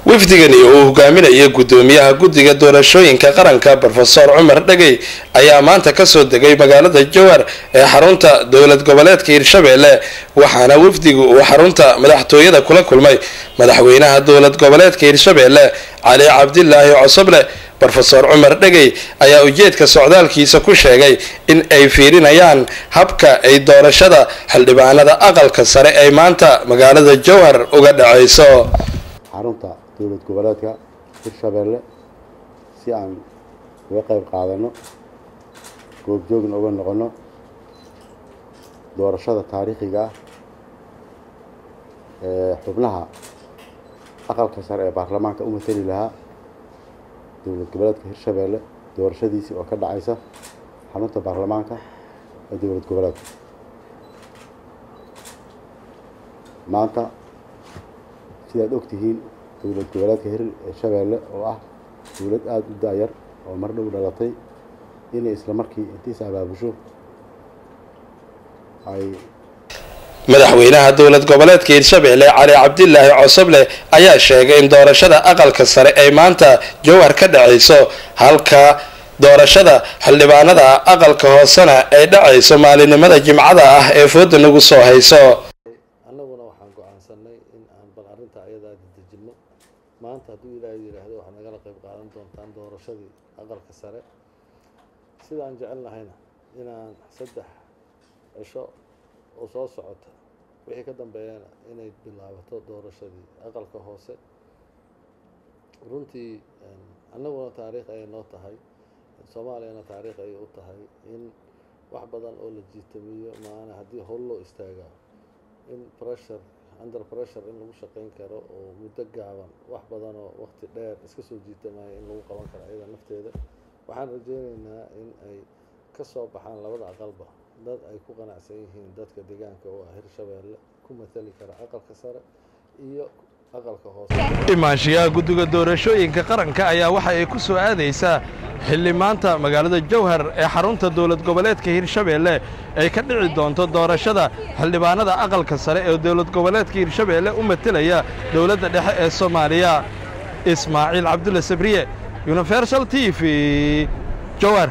Wafdigani uu hogaaminaya guddoomiyaha guddiga doorashooyinka qaranka Brofesor Cumar Dhegey ayaa maanta kasoo degay magaalada Jowhar ee xarunta dowlad goboleedka Hirshabeelle, waxaana wafdigu uu xarunta madaxtooyada kula kulmay madaxweynaha dowlad goboleedka Hirshabeelle Cali Cabdilaahi Cosoble. Brofesor Cumar Dhegey ayaa ujeedka socdaalkiisa ku sheegay in ay fiirinayaan habka ay doorashada xildhibaanada aqalka sare ay maanta magaalada Jowhar uga dhacayso. Xarunta dowlad goboleedka Hirshabeelle si aan uga qayb qaadano, goobjoogna uga noqono doorashada taariikhiga ah ee xubnaha aqalka sare ee baarlamaanka u matali lahaa dowlad goboleedka Hirshabeelle, doorashadiisii oo ka dhacaysa xarunta baarlamaanka ee dowlad goboleedka maanta. Sidaad ogtihiin, dowlad goboleedka Hirshabeelle oo ah dowlad aada u da-yar oo mar dhow dhalatay, inay isla markii intiis abaabusho ay Madaxweynaha dowlad goboleedka Hirshabeelle Cali Cabdilaahi Cosoble ayaa sheegay in doorashada aqalka sare ay maanta Jowhar ka dhacayso, halka doorashada xildhibaanada aqalka hoosena ay dhacayso maalinimada Jimcada ah ee fooda nagu soo hayso. Annaguna waxaan go-aansanay in aan bal arrinta ayadaa dedejinno. Maanta hadduu Ilaahay yidhaahdo waxaad nagala qayb qaadan doontaan doorashadii aqalka sare. Sidaan jecelnahayna inaan 3 cisho oo soo socota wixii ka dambeeyana inay bilaabato doorashadii aqalka hoose. Runtii annaguna taariikh ayay noo tahay, Soomaaliyana taariikh ayay u tahay in wax badan oo la jiitamiyo maana haddii howl loo istaagaa in pressure, under pressure in lagu shaqayn karo oo muddo gaaban wax badan oo waqti dheer iska soo jiitamaya in lagu qaban karo. Ayada nafteeda waxaan rajaynaynaa in ay ka soo baxaan labada aqalba dad ay ku qanacsan yihiin dadka deegaanka oo ah Hirshabeelle, ku matali kara aqalka sare iyo aqalka hoose. Imaanshiyaha guddiga doorashooyinka qaranka ayaa waxa ay ku soo aadaysaa xilli maanta magaalada Jowhar ee xarunta dowlad goboleedka Hirshabeelle ay ka dhici doonto doorashada xildhibaanada aqalka sare ee dowlad goboleedka Hirshabeelle u matelaya dowladda dhexe ee Soomaaliya. Ismaaciil Cabdulle Sabriye, Universal TV, Jowhar.